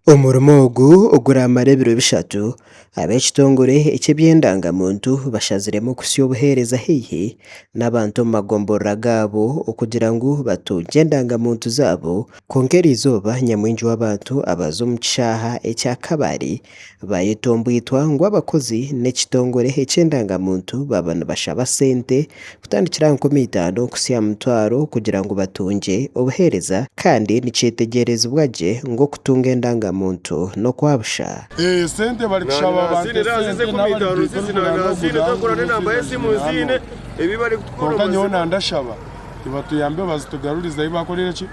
Omurimo ogu oguramara ebiro bishatu, ab'ekitongore eky'eby'endanga-muntu bashaziremu kuhitsya obuheereza haihi n'abantu omu magomborora gaabo okugira ngu batungye endanga-muntu zaabo. Kwonka eriizooba nyamwingi w'abantu abaza omu kishaaha ekya Kabale Baayetombwitwa ngu abakozi n'ekitongore eky'endanga-muntu baaba nibashaba sente kutandikira aha 5000 kuhitsya aha mutwaro kugira ngu batungye obuheereza kandi nikyetegyerezibwa gye ngu okutunga endanga-muntu n'okwa busha. Esente barikushaba abantu esente Kwonka nyowe nandashaba tibatuyambe bazitugarurize ahu bakorire ki?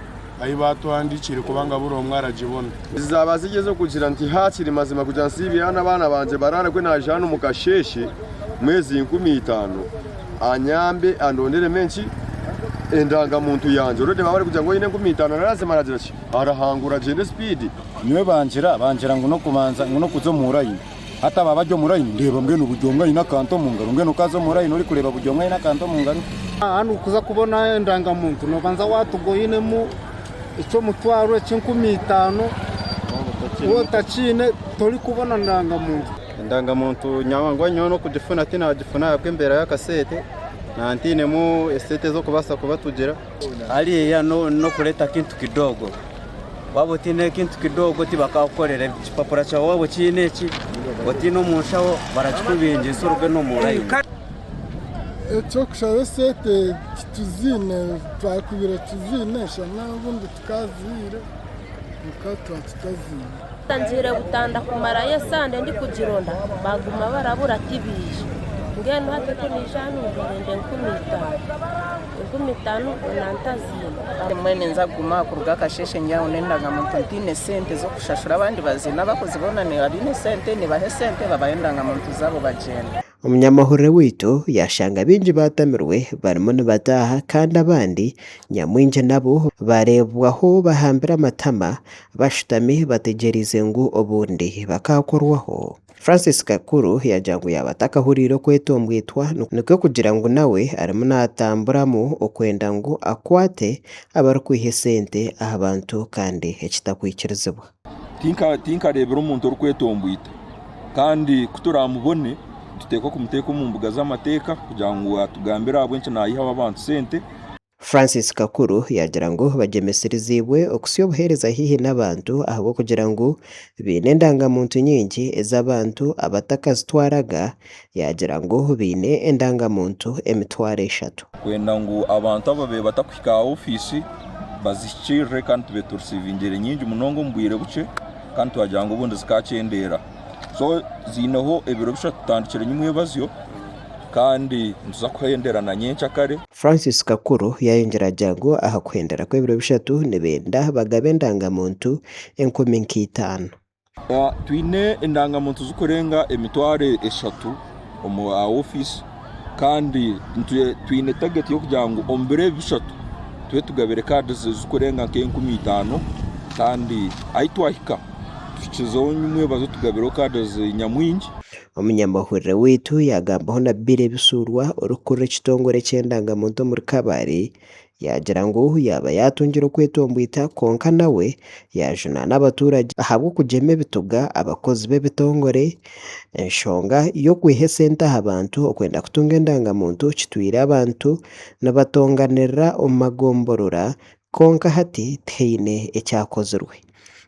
Ahu baatuhandiikiire kubanga buri omwe aragibona. Zaba ziri ez'okugira nti haakiri mazima kugira nsiibe hanu abaana bangye baraare kwe naija hanu omu kasheeshe mwezi 5000 anyambe andonderemu enki endangamuntu yangye already baba barikugira ngu oine 5000 arazimara agira ki arahangura agyende speed. Nyowe bangira bangira ngu n'okubanza ngu n'okuza omu layini. Hati aba abari omu layini ndeeba mbwenu buri omwe aine akantu omu ngaro mbwenu okaaza omu layini orikureeba buri omwe aine akantu omu ngaro. Hanu kuza kubona endangamuntu noobanza waatuga oinemu eky'omutwaro, eky'enkumi itaano, waaba otakiine torikubona ndangamuntu. Endangamuntu nangwa nyowe n'okugifuna tinagifuna ahabw'embeera y'akasente nantainemu esente z'okubaasa kubatugira. Hariya n'okureeta kintu kidogo, waaba otaine kintu kidogo tibakakukorera ekipapura kyawe waaba okiine eki otaine omu nshaho barakikubingisa oruge n'omu layini. Eky'okushaba esente tituziine, twakubire tuziine shana obundi tukazihaire kwonka twaba tutaziine. Ngiire Butanda kumarayo esande ndikugironda baguma barabura tibaija. Mbwenu hati ku naija hanu mbaire 5000, 5000 mbona ntaziine. Mbwenu ninza kuguma aha kuruga akasheeshe ndi aho n'endagamuntu ntaine sente z'okushashura abandi baziine abakozi boona abaine sente nibaha esente babaha endangamuntu zaabo bagyenda. Omunyamahurire waitu yaashanga baingi baatamirwe barimu nibataaha kandi abandi nyamwingi nabo baareebwaho bahambire amatama bashutami bategyereize ngu obundi bakaakorwaho. Francis Kakuru yaagira ngu yaaba atakahuriire okwetombwitwa nikwo kugira ngu nawe arimu naatamburamu okwenda ngu akwate abarikwiha esente aha bantu kandi ekitakwikirizibwa. Tinkareebire omuntu orikwetombwita kandi ku turaamubone nituteekwa kumuteeka omu mbuga z'amateeka kugira ngu atugambire ahabw'enki naihaho abantu sente. Francis Kakuru yaagira ngu bagyemeseriziibwe okutsya obuheereza haihi n'abantu ahabw'okugira ngu baine endangamuntu nyingi ez'abantu abatakazitwaraga, yaagira ngu baine endangamuntu 30,000. Kwenda ngu abantu ababaire batakuhika aha ofiisi bazihikirire kandi tube turisiivingire nyingi munonga omu bwire bukye kandi twagira ngu obundi zikakyendeera. So ziineho ebiro bishatu tutandikire nyimwebazyo. Kandi nituza kuhendera na nyenkyakare. Francis Kakuru yayongyera agira ngu aha kuhendera kw'ebiro bishatu nibenda bagabe endangamuntu enkumi nka itaano. Twine endangamuntu zikurenga 30,000 omu aha ofiisi kandi twine tageti y'okugira ngu omu biro ebi bishatu tube tugabire kaadi zikurenga nka 5000 kandi ahi twahika tuhikizeho nyimwebazo tugabireho kaadi nyamwingi. Omunyamahurire waitu yaagambaho na Billy Bisuurwa orikukurira ekitongore ky'endanga-muntu omuri Kabale, yaagira ngu yaaba yaatungire okwetombwita kwonka nawe yaajunaana abaturage ahabw'okugyema ebituga abakozi b'ebitongore. Enshonga y'okwiha esente aha bantu okwenda kutunga endanga-muntu kitwire abantu nibatonganirira omu magomborora kwonka hati tihaine ekyakozirwe.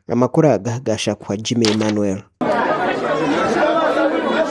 Amakuru aga gaashakuhwa Jimmy Emmanuel.